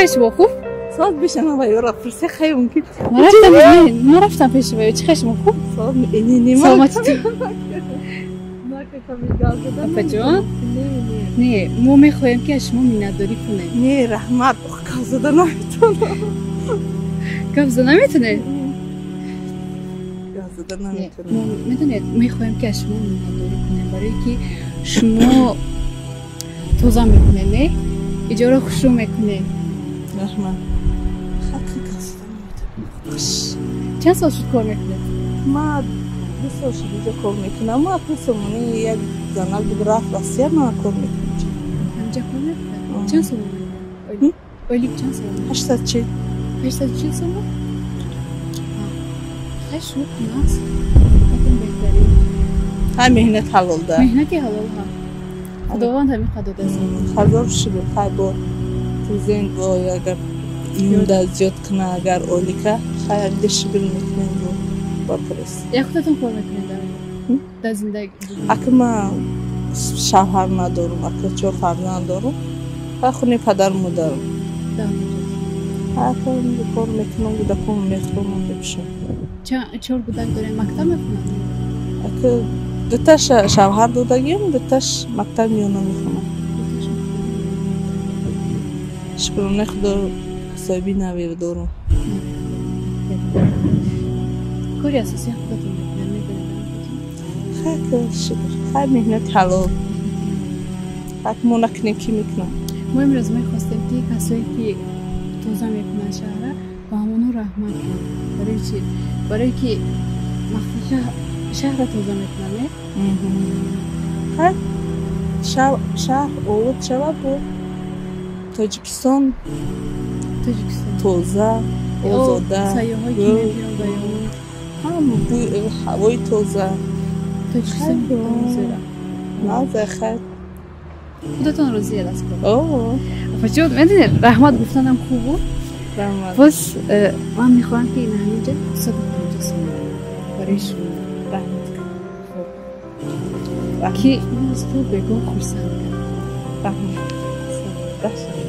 Чӣ шумо хуб? Соат бишана ва ёра пурсе хай мумкин. Ман рафтам пеши ва чӣ шумо хуб? Саломатитон. Апаҷон? Не, мо мехоҳем ки аз шумо миннатдорӣ кунем. Не, раҳмат, гап зада наметавонам. Гап зада наметавонед? Гап зада наметавонам. Медонед, мехоҳем ки аз шумо миннатдорӣ кунем, барое ки шумо тоза мекунед, не? Иҷора хушрӯ мекунед. Раҳмат. Хатри гап зада наметавонам. Чанд сол шуд кор мекунед? Ман 2 сол шуд инҷо кор мекунам. Ма сомони як занак буд, рафт Россия, ман кор мекунам. Ҳамҷа кор мекунед? Чанд сомон мегиред? Ойлик чанд сомон? 840. 840 сомон? Хай шумо кунас. Катон беҳтарин. Ҳай меҳнат ҳалол да. Меҳнати ҳалол ҳа. Худованд ҳамин қадр додааст. Ҳазор шукр, хай бо президент бо агар июнда зиёд куна, агар ойлика, хай агда шукр мекунем бо бакрес. Як худатон кор мекунед дар дар зиндагӣ? Ака ман шавҳар надорам, ака 4 фарзанд дорам. Ва хуни падару модарам. Ака кор мекунам, кӯдакам мехӯрам, мепӯшам. 4 кӯдак дорем, мактаб мехонанд? Ака дуташ шавҳар додагиам, дуташ мактаб миёна мехонад. Шукронаи Худо соҳиби навир дорам. Кори асосии худатон мекунед, медонед? Хай шукр, хай меҳнати ҳалол. Хай мо накунем, ки мекунам? Мо имрӯз мехостем ки касое ки тоза мекунанд шаҳра, ба ҳамонҳо раҳмат кунем. Барои чи? Барое ки шаҳрра тоза мекунанд, не? Хай шаҳр обод шавад, бо Тоҷикистон тоза, озода, сайёҳое ки мебиёнд ба ёд. Ҳам ҳавои тоза. Тоҷикистон тоза. Наза хай. Худатон розиед аз кор? Апаҷон, медонед, раҳмат гуфтанам хуб буд. Раҳмат. Боз ман мехоҳам ки ин ҳаминҷа 250 сомон барои шумо. Раҳмат. Ки ман аз ту бегоҳ хурсанд кардам. Раҳмат.